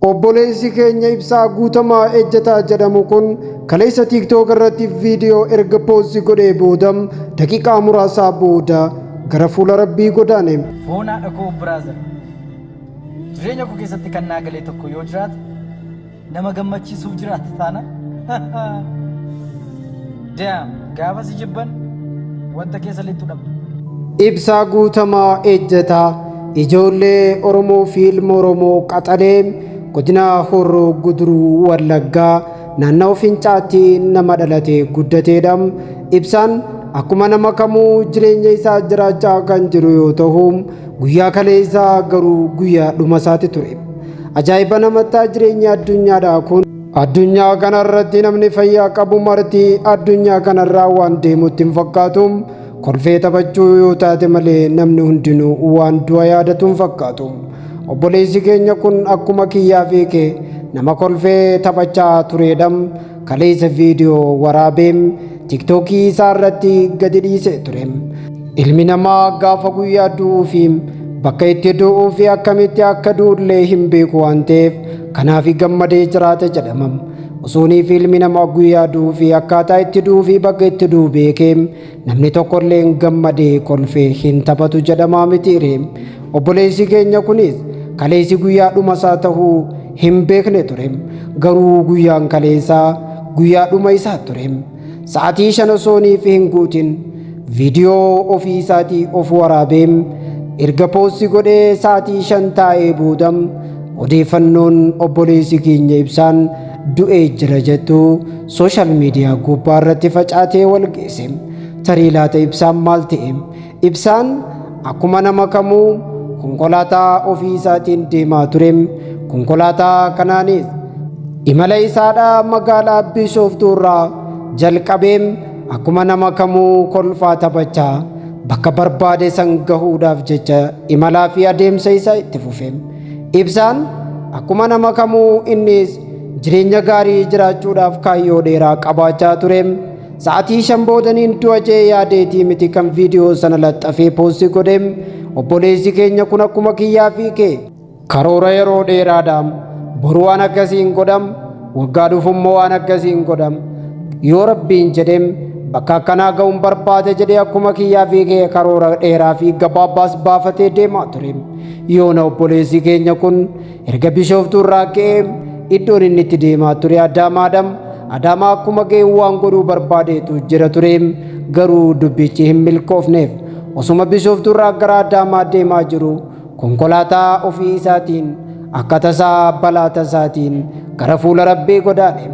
Obboleessi keenya Ibsaa Guutamaa Ejjetaa jedhamu kun kaleessa TikTok irratti viidiyoo erga post godhee booda daqiiqaa muraasaa booda gara fuula Rabbii godaane. Foon haadha koo, brother. Jireenya koo keessatti kan naa galee tokko yoo jiraate, nama gammachiisuuf jiraate taana. Damn, gaafa si jibban wanta keessa lixxu dhabdu. Ibsaa Guutamaa Ejjetaa ijoollee Oromoo fi ilma Oromoo qaxalee godina Horroo Guduruu Wallaggaa naannawaa Fincaatti nama dhalate guddateedha. Ibsaan akkuma nama kamuu jireenya isaa jiraachaa kan jiru yoo ta'u, guyyaa kaleessaa garuu guyyaa dhuma isaati ture. Ajaa'iba namattaa jireenya addunyaadhaa kun. Addunyaa kanarratti namni fayyaa qabu marti addunyaa kanarraa waan deemutti hin fakkaatu. Kolfee taphachuu yoo taate malee namni hundinuu waan du'a yaadatu hin fakkaatu. Obboleessi keenya kun akkuma kiyyaa fi kee nama kolfee taphachaa turedha. Kaleessa viidiyoo waraabee TikTokii isaa irratti gadi dhiisee ture. Ilmi namaa gaafa guyyaa du'uu fi bakka itti du'uu fi akkamitti akka du'ullee hin beeku waan ta'eef, kanaaf gammadee jiraata jedhama. Osoonii fi ilmi namaa guyyaa du'uu fi akkaataa itti du'uu fi bakka itti du'u beekee, namni tokkollee gammadee kolfee hin taphatu jedhamaa mitiire? Obboleessi keenya kunis kaleessi guyyaa dhuma isaa ta'uu hin beekne ture. Garuu guyyaan kaleessaa guyyaa dhuma isaa ture. Sa'aatii 5 osooniif hin guutin viidiyoo ofii isaatii of waraabee erga post godhee sa'aatii 5 taa'ee booda, odeeffannoon obboleessi keenya Ibsaan du'ee jira jettu social media gubbaa irratti facaatee wal geesse. Tarii laata Ibsaan maal ta'e? Ibsaan akkuma nama kamuu konkolaataa ofii isaatiin deemaa ture. Konkolaataa kanaanis imala isaadhaa magaalaa Bishooftuu irraa jalqabee akkuma nama kamuu kolfaa taphachaa bakka barbaade san gahuudhaaf jecha imalaa fi adeemsa isaa itti fufe. Ibsaan akkuma nama kamuu innis jireenya gaarii jiraachuudhaaf kaayyoo dheeraa qabaachaa ture. Sa'aatii 5 boodaniin du'a jee yaadeetii miti kan viidiyoo sana laxxafee post godhe. Obboleessi keenya kun akkuma kiyyaa fi kee karoora yeroo dheeraadhaan, boru waan akkasiin godham, waggaa dhufummoo waan akkasiin godham, yoo Rabbiin jedhem bakka akkanaa ga'uun barbaade jedhee akkuma kiyyaa fi kee karoora dheeraa fi gabaabbaas baafatee deemaa ture. Yoona obboleessi keenya kun erga Bishooftuu irraa ka'ee iddoon inni itti deemaa ture Adaamaadha. Adaamaa akkuma ga'e waan godhuu barbaadeetu jira ture, garuu dubbichi hin milkoofneef. Osuma Bishooftuu irraa gara Adaamaa deemaa jiru konkolaataa ofii isaatiin akka tasaa balaa tasaatiin gara fuula Rabbii godaane.